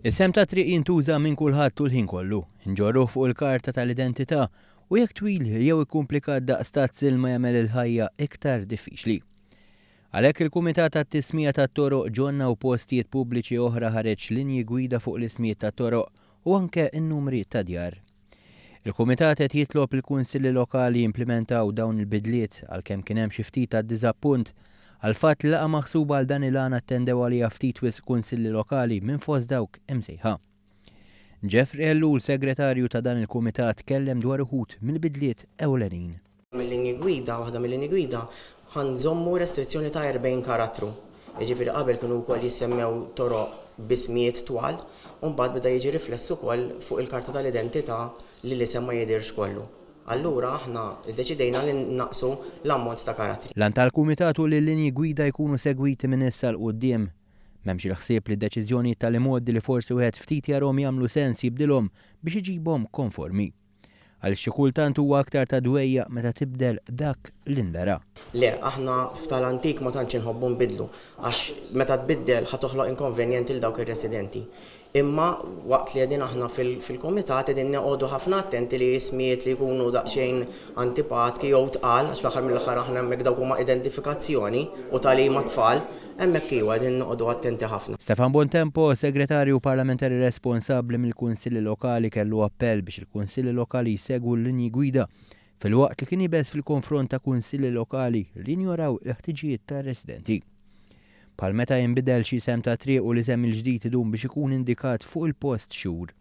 Isem ta' triq jintuża minn kulħadd tul ħin kollu, inġorruh fuq il-karta tal-identità u jekk twil jew ikkumplikat daqs tazz ilma jagħmel il-ħajja iktar diffiċli. Għalhekk il-Kumitat għat-Tismija tat-Toroq, Ġonna u Postijiet Pubbliċi Oħra ħareġ linji gwida fuq l-ismijiet tat-toroq u anke n-numri ta' djar. Il-Kumitat qed jitlob lill-Kunsilli Lokali jimplimentaw dawn il-bidliet għalkemm kien hemm xi ftit ta' diżappunt għall-fatt li laqgħa maħsuba għal dan il-għan attendew għaliha ftit wisq Kunsilli Lokali minn fost dawk imsejħa. Jeffrey Ellul, Segretarju ta' dan il-Kumitat tkellem dwar uħud mill-bidliet ewlenin. Mil-linji gwida, waħda mil-linji gwida, ħa nżommu restrizzjoni ta' 40 karattru. Jiġifieri qabel kienu wkoll jissemmew toroq b'ismijiet twal u mbagħad beda jiġi rifless ukoll fuq il-karta tal-identità li l-isem ma jidhirx kollu. Allura aħna ddeċidejna li nnaqqsu l-ammont ta' karattri. L-għan tal-Kumitat hu li l-linji gwida jkunu segwiti minn issa 'l quddiem. M'hemmx il-ħsieb li d-deċiżjonijiet tal-imgħoddi li forsi wieħed ftit jarahom jagħmlu sens jibdilhom biex iġibhom konformi. Għaliex xi kultant huwa aktar ta' dwejjaq meta tibdel dak li ndara. Le, aħna f'tal-antik ma tantx inħobbu nbiddlu, għax meta tbiddel ħa toħloq inkonvenjent lil dawk ir-residenti. Imma waqt li qegħdin aħna fil-kumitat qegħdin noqogħdu ħafna attenti li ismijiet li jkunu daqsxejn antipatki jew tqal, għax fl-aħħar mill-aħħar aħna hemmhekk dawk huma identifikazzjoni u tagħlim għat-tfal, Hemmhekk iwa qegħdin noqogħdu attenti ħafna. Stefan Bontempo, Segretarju Parlamentari responsabbli mill-Kunsilli Lokali kellu appell biex il-Kunsilli Lokali jsegwu l-linji gwida, filwaqt li kien iebes fil-konfront ta' Kunsilli Lokali li jinjoraw il-ħtiġijiet tar-residenti. Bħal meta jinbidel xi isem ta' triq u l-isem il-ġdid idum biex ikun indikat fuq il-post xhur.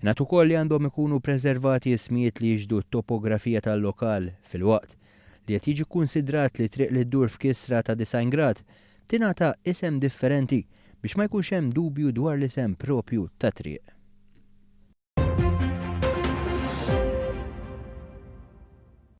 Ingħad ukoll li għandhom ikunu preservati ismijiet li jixhdu t-topografija tal-lokal filwaqt li qed jiġi kkunsidrat li triq li ddur f'kisra ta' 90 grad tingħata isem differenti biex ma jkunx hemm dubju dwar l-isem proprju tat-triq.